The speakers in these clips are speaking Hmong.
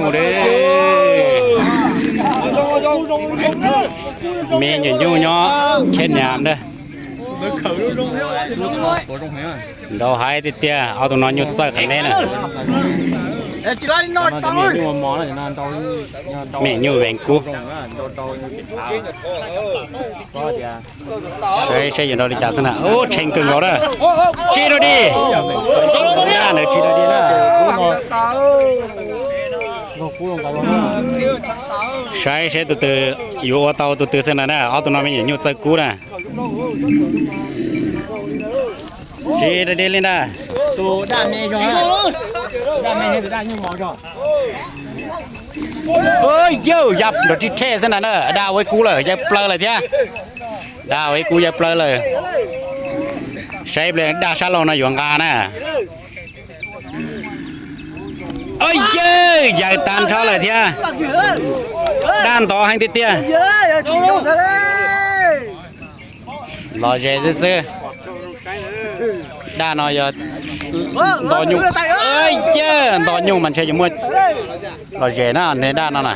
Mus de. Me nyuam nyuj nyob Khej Nyam ntag. Nrau haiv tiag tiag, ob tug no nyuj txawj qhov me na. Me nyuj veev kub. Saib seb yuav nrau li cas xwb na. Ub, tshee kawg nkaus na. Tsis rau dig. Daj ntawd tsis rau dig na. Saib seb tus twg yuav ua tau tus twg xwb na na. Ob tug no me nyuam nyuj txawj kub na. Tsis rau dig li ntag. Yawg ya nrov tib rhe xwb na na. Daj ua ib kub lawm, yawg plaws lawm thiab. Daj ua ib kub yawg plaws lawm. Saib pliag daj sab laug no yuav nqa na. Yawg yaws tag nrho lawm thiab. Daj ntov heev tiag tiag. Los ze xwb xwb. Daj no yog nto nyuj. Yawg nto nyuj mas ntshe yuav muaj los ze na, nws daj no na.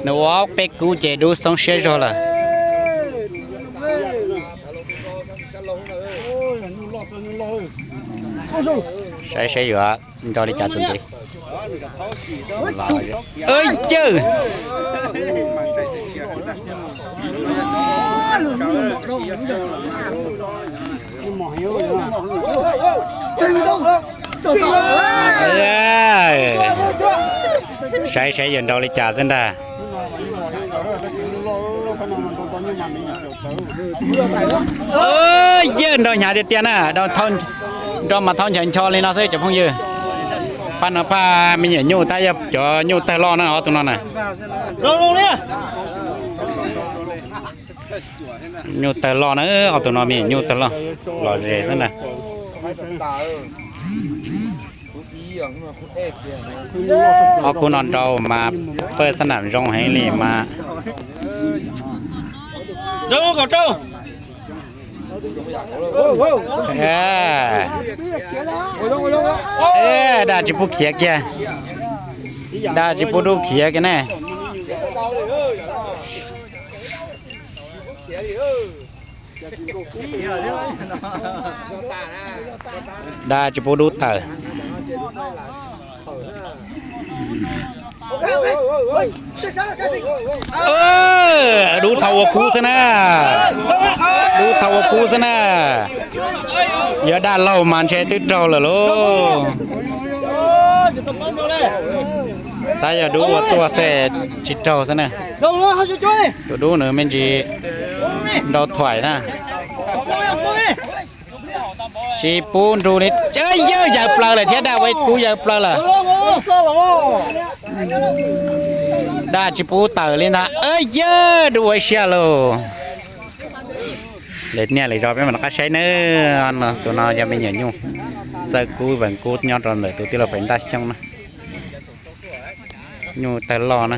Nws ua ob peb kub ces dub xoob siab zog lawm. Saib seb yuav nrau li cas txuas ntxiv. Yawg saib saib yuav nrau li cas xwb ntag. Yawg nrau hnyav tiag tiag na, nrau mas thauj nchaws ncho li no xwb cov phooj ywg. Phaj no phaj me nyuam nyuj tab yog cov nyuj tawg loj na ob tug no na. Nyuj tawg loj na, ob tug no me nyuam nyuj tawg loj, los ze xwb na. Ob kub no nrau mas pawj xab nam zoo heev li mas. Daj tsis pub khiav kiag, daj tsis pub dub khiav kiag ne. Daj tsis pub dub tawm. Dub thaum ua kub xwb na. Dub thaum ua kub xwb na. Yog daj laug mas ntshe twb raug lawm lauj. Tab yog dub ua tuaj xwb tsis raug xwb na. Tus dub nws me ntsis nrau thuam na. Tsis pub nrug li, yawg yaws plaws lawm thiab, daj ua ib kub yaws plaws lawm. Daj tsis pub tawm li ntag, yawg dub ua ib siab lauj. Lwm niaj lwm zaus peb mam rov qab saib nawb. Tus no yog me nyuam nyuj txawj kub vees kub nyob rau ntawm tus tij laug Pem Ntaj Xyooj na. Nyuj tawg loj na.